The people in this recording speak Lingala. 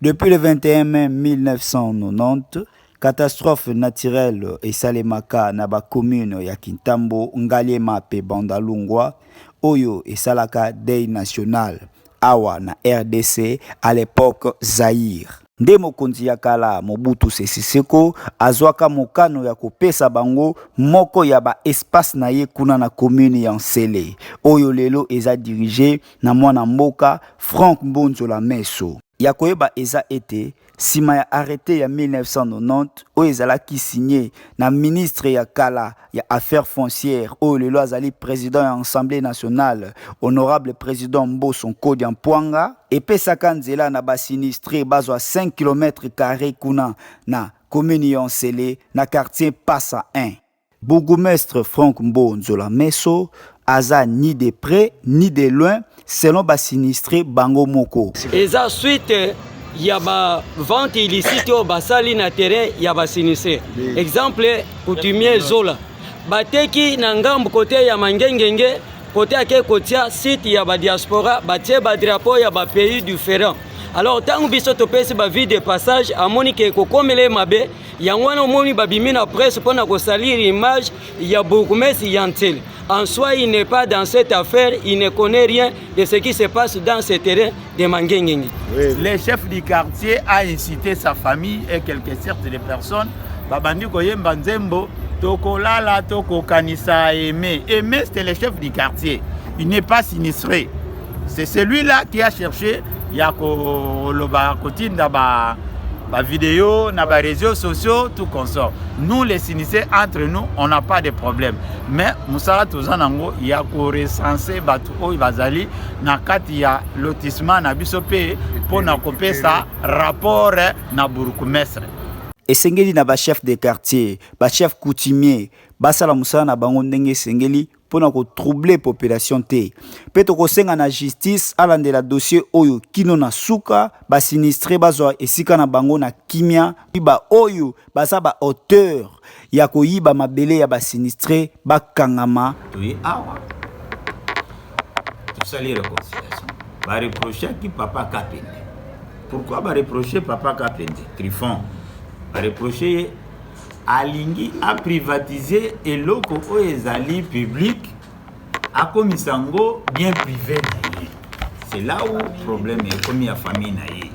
Depuis le 21 mai 1990, catastrophe naturelle esalemaka na ba communes ya Kintambo, Ngaliema pe Bandalungwa oyo esalaka deuil national awa na rdc à l'epoque Zaïre. Nde mokonzi ya kala Mobutu Sese Seko azwaka mokano ya kopesa bango moko ya ba espaces na ye kuna na commune ya Nsele oyo lelo eza diriger na mwana mboka Franck Mbonzola Meso. Ya koyeba eza ete sima ya arrete ya 1990 oyo ezalaki signe na ministre ya kala ya Affaires foncières oyo lelo azali president ya Assemblee nationale, honorable president Mboso Nkodia Mpuanga, epesaka nzela na ba sinistres bazwa 5 kilomètres carres kuna na commune ya Nsele na quartier Pasa I. Bourgoumestre Franck Mbo Nzola Meso aza ni de près ni de loin selon ba sinistres bango moko. Eza suite ya ba vente illicite oyo basali na terrain ya ba sinistres. Exemple coutumier Zola bateki na ngambo kote ya Mangengenge kote ake kotia site ya ba diaspora batie ba drapeau ya ba pays différents. Alors ntango biso topesi ba vie de passage amoni ke ekokomela ye mabe. Yango wana omoni babimi na presse mpo na kosalir image ya bourgmestre ya Nsele. En soi, il n'est pas dans cette affaire, il ne connaît rien de ce qui se passe dans ce terrain de Mangengenge. Oui. Le chef du quartier a incité sa famille et quelques certes de personnes babandi koyemba nzembo tokolala tokokanisa Aimé. Aimé, c'était le chef du quartier. Il n'est pas sinistré. C'est celui-là qui a cherché ya koloba kotinda ba ba vidéo na ba réseaux sociaux tout consort. Nous les sinistrés entre nous, on n'a pas de problème. Mais mosala toza nango ya ko recenser bato oyo bazali na kati ya lotissement na biso mpe mpo na kopesa rapport na bourgmestre. Esengeli na ba chefs de quartier, ba chefs coutumiers basala mosala na bango ndenge esengeli mpo na ko troubler population te mpe tokosenga na justice alandela dossier oyo kino na suka, ba sinistres bazwa esika na bango na kimia mpe ba oyo baza ba auteurs ya koyiba mabele ya ba sinistres bakangama. Toye awa tosali reconciliation, ba reprochaki papa Kapende. Pourquoi ba reprocher papa Kapende Trifon? Ba reprocher ye Alingi a privatiser eloko oyo ezali public, akomisa yango bien prive na ye. C'est là où problème ekomi ya famille na ye.